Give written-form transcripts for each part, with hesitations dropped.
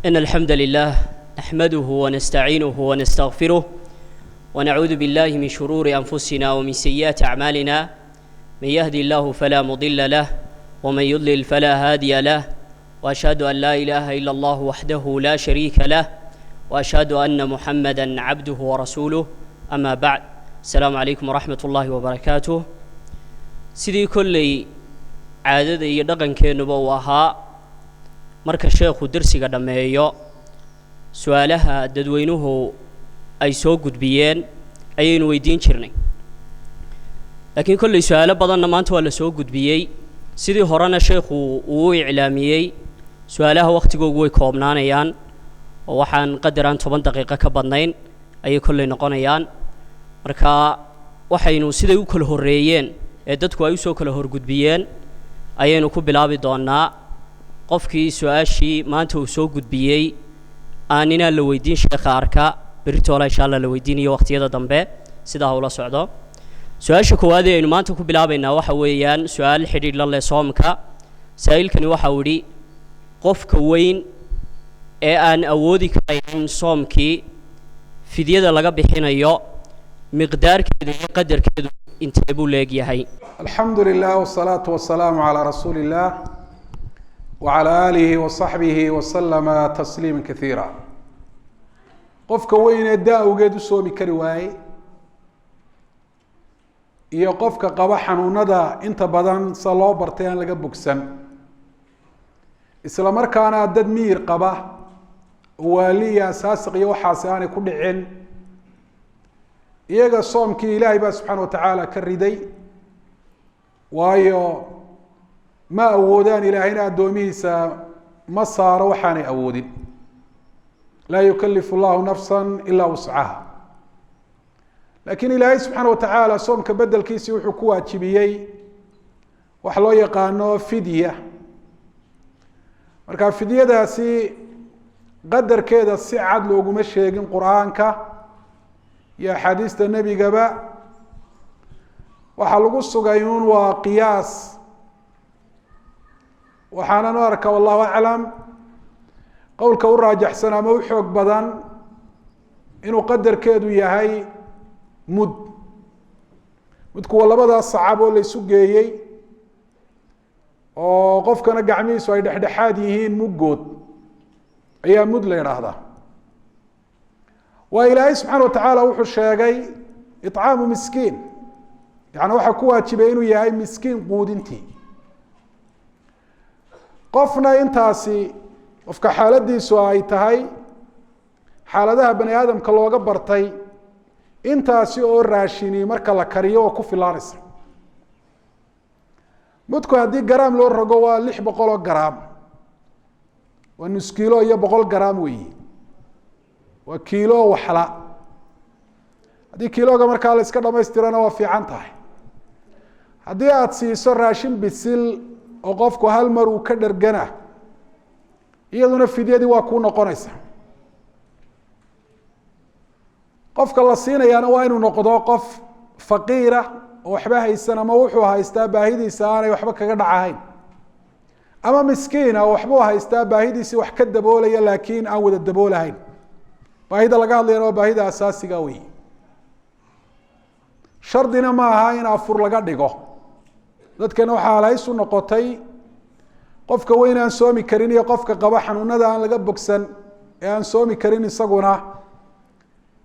إن الحمد لله نحمده ونستعينه ونستغفره ونعوذ بالله من شرور أنفسنا ومن سيئات أعمالنا، من يهدي الله فلا مضل له ومن يضلل فلا هادي له، وأشهد أن لا إله إلا الله وحده لا شريك له، وأشهد أن محمدا عبده ورسوله. أما بعد، السلام عليكم ورحمة الله وبركاته. Sidii kolley caadada iyo dhaqankeennuba uu ahaa, marka sheekhu dersiga dhammeeyo, su-aalaha dadweynuhu ay soo gudbiyeen ayaynu weydiin jirnay, laakiin kolley su-aalo badanna maanta waa la soo gudbiyey. Sidii horena sheekhu uu u iclaamiyey, su-aalaha wakhtigoogu way koobnaanayaan oo waxaan qadaraan 10 daqiiqo ka badnayn ayay kolley noqonayaan. Marka waxaynu siday u kala horreeyeen ee dadku ay usoo kala horgudbiyeen ayaynu ku bilaabi doonnaa. Qofkii su-aashii maanta uu soo gudbiyey aan inaan la weydiin sheekha arka, berritoola insha Allah la weydiinayo waqtiyada dambe, sidaa ula socdo. Su-aasha koowaad ee aynu maanta ku bilaabaynaa waxa weeyaan su-aal xidhiidh la leh soomka. Saa'ilkani waxa uu idhi: qofka weyn ee aan awoodi karaynin soomkii, fidyada laga bixinayo miqdaarkeedu iyo qadarkeedu intee buu leegyahay? Alxamdu lilah wsalaatu wasalaamu calaa rasuuli illah wacala aalihi wasaxbihi wasalama tasliima kaiira. Qofka weyn ee da-awgeed u soomi kari waaye iyo qofka qaba xanuunada inta badan sa loo bartay aan laga bogsan, isla markaana dad miyir qaba, waali iyo asaasiq iyo waxaasi aanay ku dhicin, iyaga soomkii ilaahay baa subxaana watacaala ka riday, waayo ma awoodaan. Ilaahayna addoomihiisa ma saaro waxaanay awoodin. Laa yukalifu llahu nafsa ilaa wuscaha. Laakiin ilaahay subxaana watacaala soomka bedelkiisii wuxuu ku waajibiyey wax loo yaqaano fidya. Marka fidyadaasi qadarkeeda si cad looguma sheegin qur-aanka iyo axaadiista nebigaba. Waxaa lagu sugay un waa qiyaas. Waxaanan u arka, wallahu aclam, qowlka u raajaxsan ama u xoog badan inuu qadarkeedu yahay mud. Mudku waa labadaas sacab oo la isu geeyey oo qofkana gacmihiisu ay dhexdhexaad yihiin, muggood ayaa mud la idhaahdaa. Waa ilaahay subxaana watacaala wuxuu sheegay icaamu miskiin, yani waxaa ku waajibay inuu yahay miskiin quudintii. Qofna intaasi, qofka xaaladiisu ay tahay xaaladaha bani aadamka looga bartay, intaasi oo raashini marka la kariyo oo ku filaanaysa. Mudku haddii garaam loo rogo waa 600 oo garaam, waa nus kiilo iyo 100 garaam weeyi, waa kiilo waxla. Haddii kiilooga markaa la iska dhamaystirana waa fiican tahay. Haddii aada siiso raashin bisil oo qofku hal mar uu ka dhergana, iyaduna fidyadii waa kuu noqonaysa. Qofka la siinayaana waa inuu noqdo qof faqiira oo waxba haysan, ama wuxuu haystaa baahidiisa aanay waxba kaga dhacahayn, ama miskiina oo waxbuu haystaa baahidiisii wax ka daboolaya laakiin aan wada daboolahayn. Baahida laga hadlayana waa baahida asaasiga wey. Shardina ma aha in afur laga dhigo. Dadkana waxaa halhays u noqotay qofka weyn aan soomi karin iyo qofka qaba xanuunada aan laga bogsan ee aan soomi karin isaguna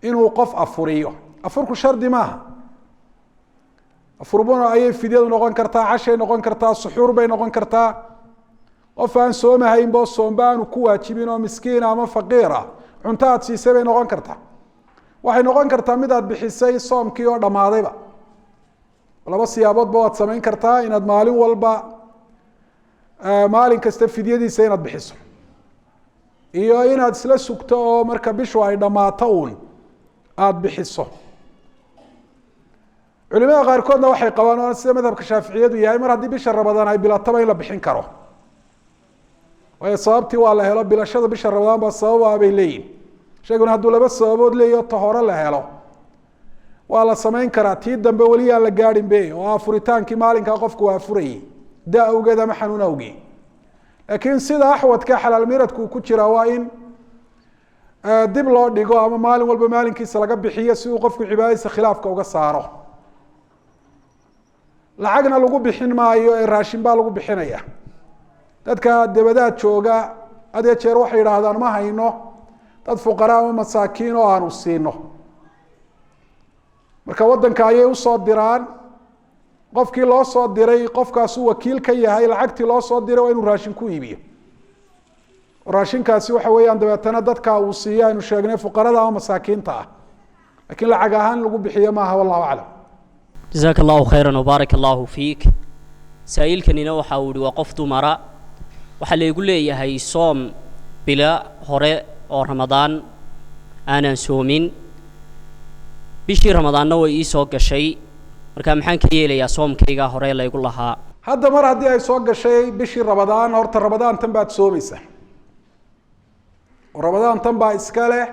inuu qof afuriyo. Afurku shardi maaha. Afurbuna ayay fidyadu noqon kartaa, cashay noqon kartaa, suxuur bay noqon kartaa. Qof aan soomahaynbo, soomba aanu ku waajibin oo miskiina ama faqiira, cunto aad siisay bay noqon kartaa. Waxay noqon kartaa mid aad bixisay soomkii oo dhammaadayba. Laba siyaaboodba waad samayn kartaa: inaad maalin walba, maalin kasta fidyadiisa inaad bixiso, iyo inaad isla sugto oo marka bishu ay dhammaato uun aada bixiso. Culimada qaarkoodna waxay qabaan, oo sida madhabka shaaficiyadu yahay, mar haddii bisha Ramadaan ay bilataba in la bixin karo, waayo sababtii waa la helo. Bilashada bisha Ramadaan baa sababa bay leeyihin. Sheeguna hadduu laba sababood leeyaho, ta hore la helo waa la samayn karaa, tii dambe weli aan la gaadhin be, oo afuritaankii maalinkaa qofku waa afurayey da awgeed ama xanuun awgeed. Laakiin sida axwadka xalaal miradku ku jiraa waa in dib loo dhigo ama maalin walba maalinkiisa laga bixiyo si uu qofku cibaadadiisa khilaafka uga saaro. Lacagna lagu bixin maayo ee raashin baa lagu bixinaya. Dadka dabadaad jooga had iyo jeer waxay yidhaahdaan ma hayno dad fuqara ama masaakiin oo aanu siino. Marka waddanka ayay usoo diraan, qofkii loo soo diray qofkaasuu wakiil ka yahay, lacagtii loo soo diray waa inuu raashin ku iibiyo. Raashinkaasi waxa weeyaan dabeetana dadka uu siiyo aynu sheegnay fuqarada ama masaakiinta ah, lakiin lacag ahaan lagu bixiyo maaha, wallahu aclam. Jazaaka allahu khayran wbaaraka allahu fiik. Saa-iilkanina waxa uu yihi waa qof dumara, waxaa laygu leeyahay soom bila hore oo Ramadaan aanan soomin, bishii Ramadaanna way ii soo gashay, marka maxaan ka yeelayaa soomkaygaa hore laygu lahaa? Hadda mar haddii ay soo gashay bishii Ramadaan, horta Ramadaan tan baad soomaysaa, oo Ramadaan tan baa iska leh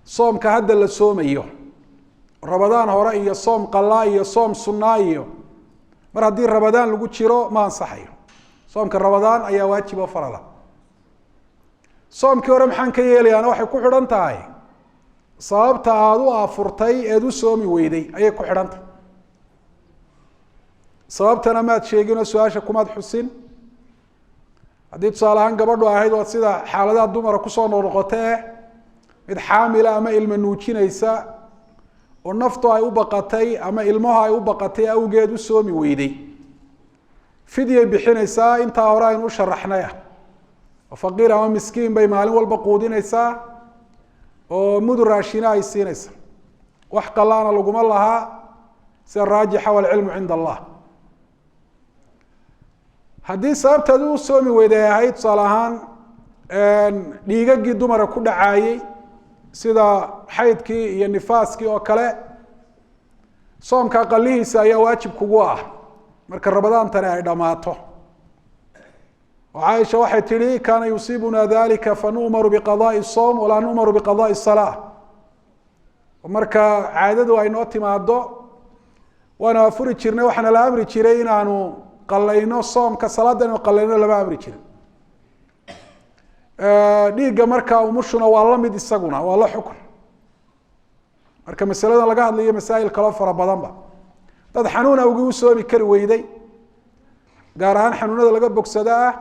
soomka hadda la soomayo. Ramadaan hore iyo soom qalaa iyo soom sunnaa iyo mar haddii Ramadaan lagu jiro ma ansaxayo. Soomka Ramadaan ayaa waajib oo farala. Soomkii hore maxaan ka yeelayaana waxay ku xidhan tahay sababta aada u afurtay eed u soomi weyday ayay ku xidhan tahay. Sababtana maad sheegin oo su-aasha kumaad xusin. Haddii tusaale ahaan gabadhu ahayd waad sida xaaladaha dumara kusoo noqnoqote eh mid xaamila ama ilma nuujinaysa oo naftu ay u baqatay ama ilmahu ay u baqatay awgeed u soomi weyday, fidyay bixinaysaa intaa hore aynu u sharaxnay ah, oo faqiir ama miskiin bay maalin walba quudinaysaa oo mudur raashina ay siinaysaa, wax qalaana laguma lahaa sida raajixa, walcilmu cinda allah. Haddii sababtaad u soomi weyday ay ahayd tusaale ahaan dhiigagii dumara ku dhacaayey sida xaydkii iyo nifaaskii oo kale, soomka qalihiisa ayaa waajib kugu ah marka Ramadaantani ay dhammaato. Oo Caaisha waxay tihi kaana yusiibuna dalika fanu'maru biqadaai sowm walaa nu'maru biqadaai salaa. Marka caadadu ay noo timaado waanu afuri jirnay, waxaana la amri jiray inaanu qalayno soomka, salaadda inanu qalayno lama amri jirin. Dhiigga marka umushuna waa la mid, isaguna waa la xukun. Marka masaladan laga hadlayo masaa'il kaloo fara badanba, dad xanuun awgii u soomi kari weyday, gaar ahaan xanuunada laga bogsada ah,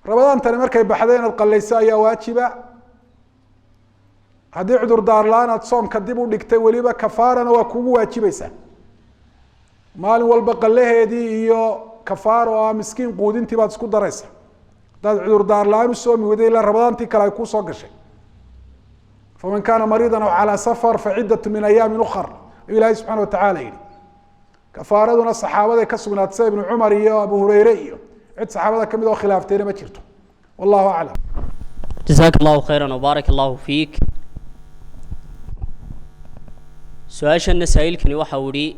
Ramadaantani markay baxday inaad qalayso ayaa waajiba. Haddii cudur daar la-aan aad soomka dib u dhigtay, weliba kafaarana waa kugu waajibaysaa, maalin walba qalaheedii iyo kafaar oo ah miskiin quudintii baad isku daraysa haddaad cudur daar la-aan u soomi weyday ilaa Ramadaantii kale ay kuusoo gashay. Faman kaana mariidan aw calaa safar faciddatu min ayaamin ukar, ayuu ilaahay subxana watacala yihi. Kafaaraduna saxaabaday ka sugnaatay sida Ibnu Cumar iyo Abu Hureyre iyo cid saxaabada kamid oo khilaaftayna ma jirto, wallahu aclam. Jazaaka allahu khayran wbaaraka allahu fiik. Su-aashanna saa-iilkani waxa uu ihi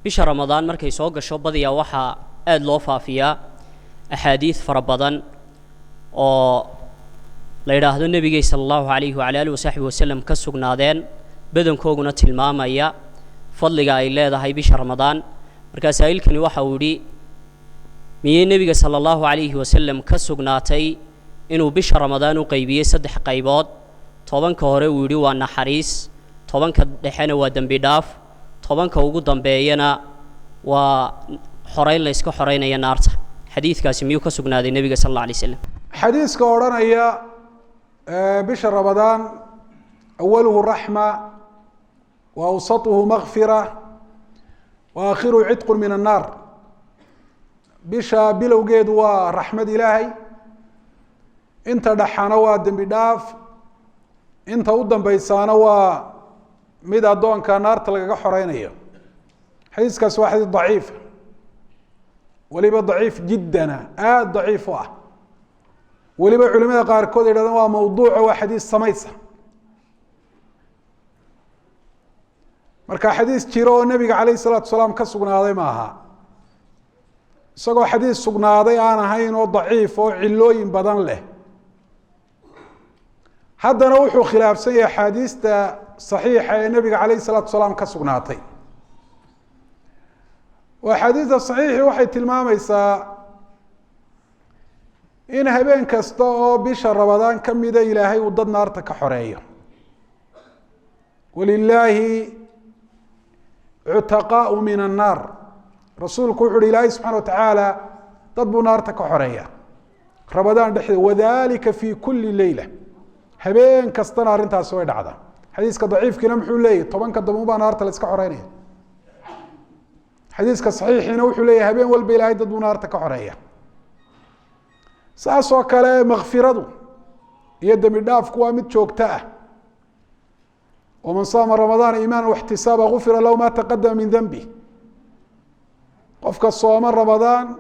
bisha Ramadaan markay soo gasho badiyaa waxaa aada loo faafiyaa axaadiid fara badan oo la yidhaahdo nebigay sala allahu calayhi wacala alihi wasaxbi wasalam ka sugnaadeen, badankooguna tilmaamaya fadliga ay leedahay bisha Ramadaan. Markaa saa-iilkani waxa uu yidhi miyey nebiga sala allahu calayhi wasalam ka sugnaatay inuu bisha Ramadaan u qaybiyey 3 qaybood? 10-ka hore uu yidhi waa naxariis, 10-ka dhexena waa dembi dhaaf, 10-ka ugu dambeeyana waa xoreyn la yska xoreynaya naarta. Xadiidkaasi miyuu ka sugnaaday nebiga sal alla alay slam? Xadiiska odhanaya bisha Ramadaan awaluhu raxma wa awsatuhu makfira wa aakhiruhu cidqun min annaar, bisha bilowgeedu waa raxmad Ilaahay, inta dhaxana waa dembi dhaaf, inta u dambeysaana waa mid addoonka naarta lagaga xoreynayo, xadiiskaasi waa xadiis daciifa, weliba daciif jiddana, aada daciif u ah. Weliba culimada qaarkood ay hahdaan waa mawduuco, waa xadiis samaysa. Marka xadiis jiro oo nebiga calayh isalaatu salaam ka sugnaaday maaha, isagoo xadiis sugnaaday aan ahayn oo daciif oo cilooyin badan leh, haddana wuxuu khilaafsan yahay axaadiista saxiixa ee nebiga calayh isalaatu salaam ka sugnaatay. Oo axaadiista saxiixii waxay tilmaamaysaa In habeen kasta oo bisha Ramadaan ka mida Ilaahay uu dad naarta ka xoreeyo. Walilaahi cutaqaau min annaar. Rasuulku wuxu uhi Ilaahay subxana wa tacaala dad buu naarta ka xoreeya Ramadaan dhexdeed, wadalika fi kuli leyla, habeen kastana arrintaasi way dhacdaa. Xadiiska daciifkiina muxuu leeyahy? 10-ka dambe baa naarta la iska xoreynaya. Xadiiska saxiixiina wuxuu leeyahy habeen walba Ilahay dad buu naarta ka xoreeya. Saas oo kale makfiradu iyo dembi dhaafku waa mid joogto ah. Waman saama ramadaana iimaana waxtisaaba gufira lahu ma taqadama min denbi. Qofka sooma Ramadaan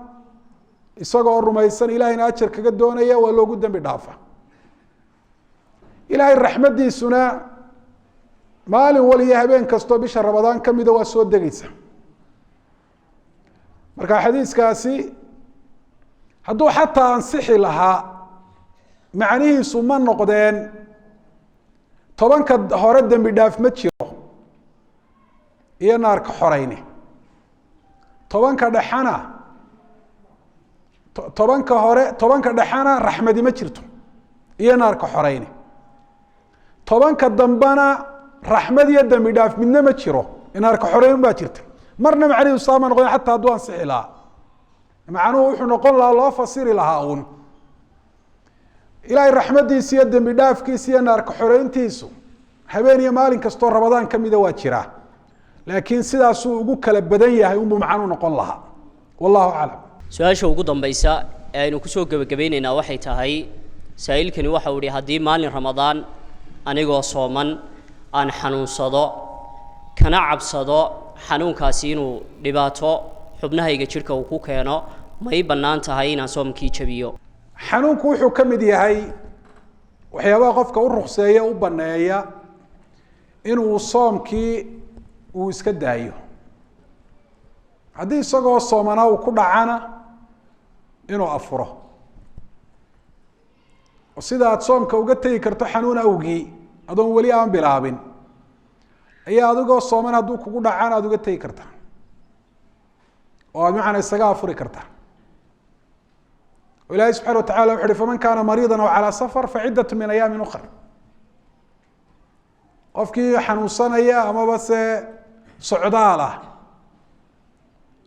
isagoo rumaysan, Ilahayna ajar kaga doonaya, waa loogu dembi dhaafa. Ilaahay raxmaddiisuna maalin wal iyo habeen kastoo bisha Ramadaan ka mida waa soo degeysa. Marka xadiiskaasi hadduu xataa ansixi lahaa, macnihiisu ma noqdeen 10-ka hore dembi dhaaf ma jiro iyo naarka xoreyni, 10-ka dhexana, 10-ka hore, 10-ka dhexana raxmadi ma jirto iyo naarka xoreyni, 10-ka dambena raxmad iyo dembi dhaaf midna ma jiro, naarka xoreyn baa jirta. Marna macnihiisu saama noqdeen. Xataa hadduu ansixi lahaa, macnuhu wuxuu noqon lahaa, loo fasiri lahaa uun, Ilaahay raxmadiisa iyo dembi dhaafkiisa iyo naarka xoreyntiisu habeen iyo maalin kastoo Ramadaan kamida waa jiraa, laakiin sidaasuu ugu kala badan yahay unbuu macnuu noqon lahaa. Wallahu aclam. Su-aasha ugu dambaysa ee aynu kusoo gebagabeyneynaa waxay tahay, saa'ilkani waxa uu ihi: haddii maalin Ramadaan anigoo sooman aan xanuunsado, kana cabsado xanuunkaasi inuu dhibaato xubnahayga jidhka uu ku keeno, ma ii bannaan tahay inaan soomkii jabiyo? Xanuunku wuxuu ka mid yahay waxyaabaha qofka u rukseeya, u baneeya inuu soomkii uu iska daayo. Haddii isagoo soomanaa uu ku dhacana, inuu afuro. Oo sida aad soomka uga tegi karto xanuun awgii adoon weli aan bilaabin, ayaa adigoo sooman hadduu kugu dhacana aada uga tegi kartaa oo aad macana isaga afuri kartaa. Ilahi subxana wa tacala wuxu uhi: faman kaana mariida aw calaa safar faciddat min ayaamin ukar. Qofkii xanuunsanaya amaba se socdaal ah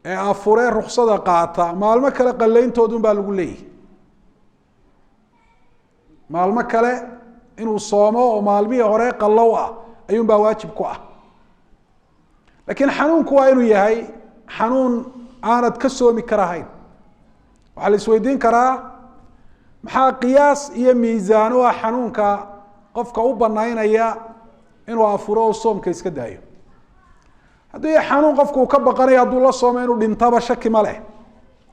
ee afuree ruksada qaata, maalmo kale qalayntoodun baa lagu leeyahy. Maalmo kale inuu soomo oo maalmihii hore qallow ah ayuun baa waajib ku ah. Laakiin xanuunku waa inuu yahay xanuun aanad ka soomi karahayn. Waxaa la isweydiin karaa, maxaa qiyaas iyo miisaan u ah xanuunka qofka u banaynaya inuu afuro oo soomka iska daayo? Haddii xanuun qofku uu ka baqanayo hadduu la soomo inuu dhintaba, shaki ma leh.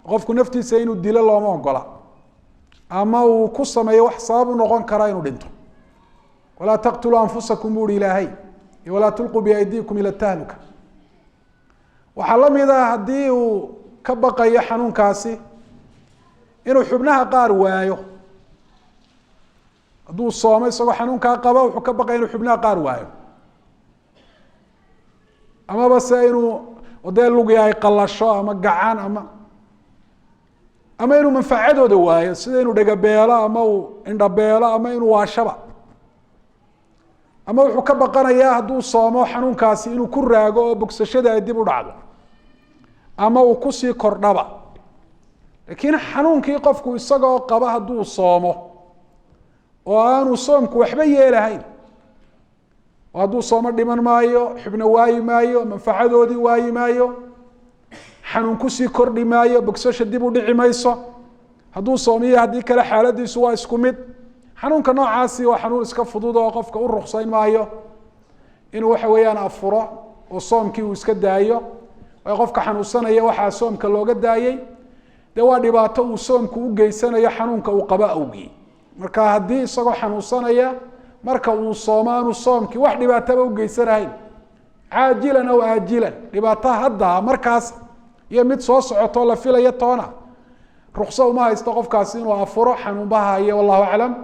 Qofku naftiisa inuu dilo looma ogola, ama uu ku sameeyo wax sabab u noqon kara inuu dhinto. Walaa taqtuluu anfusakum, bu uhi Ilaahay, iyo walaa tulquu biaydiikum ila tahluka. Waxaa la mid ah haddii uu ka baqayo xanuunkaasi inuu xubnaha qaar waayo hadduu soomo isagoo xanuunkaa qaba, wuxuu ka baqaya inuu xubnaha qaar waayo, amaba se inuu dee lugi ay qalasho ama gacan, ama inuu manfacadooda waayo, sida inuu dhegabeelo ama uu indhabeelo ama inuu waashaba. Ama wuxuu ka baqanayaa hadduu soomo xanuunkaasi inuu ku raago oo bogsashada ay dib u dhacdo ama uu kusii kordhaba. Laakiin xanuunkii qofku isagoo qaba hadduu soomo oo aanu soomku waxba yeelahayn, oo hadduu soomo dhiman maayo, xubno waayi maayo, manfacadoodii waayi maayo, xanuun kusii kordhi maayo, bogsasha dib u dhici mayso, hadduu soomiyo haddii kale xaaladiisu waa isku mid, xanuunka noocaasi waa xanuun iska fudud oo qofka u ruksayn maayo inuu waxa weeyaan afuro oo soomkii uu iska daayo. Waayo, qofka xanuunsanaya waxaa soomka looga daayey dee waa dhibaato uu soomku u geysanayo xanuunka uu qabo awgii. Marka haddii isagoo xanuunsanaya marka uu soomo aanu soomkii wax dhibaataba ugeysanahayn, caajilan aw aajilan, dhibaato hadda markaas iyo mid soo socotoo la filaya toona, rukso uma haysto qofkaasi inuu afuro xanuunbaha haye. Wallahu aclam,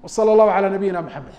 wsala allahu calaa nabiyina Maxamed.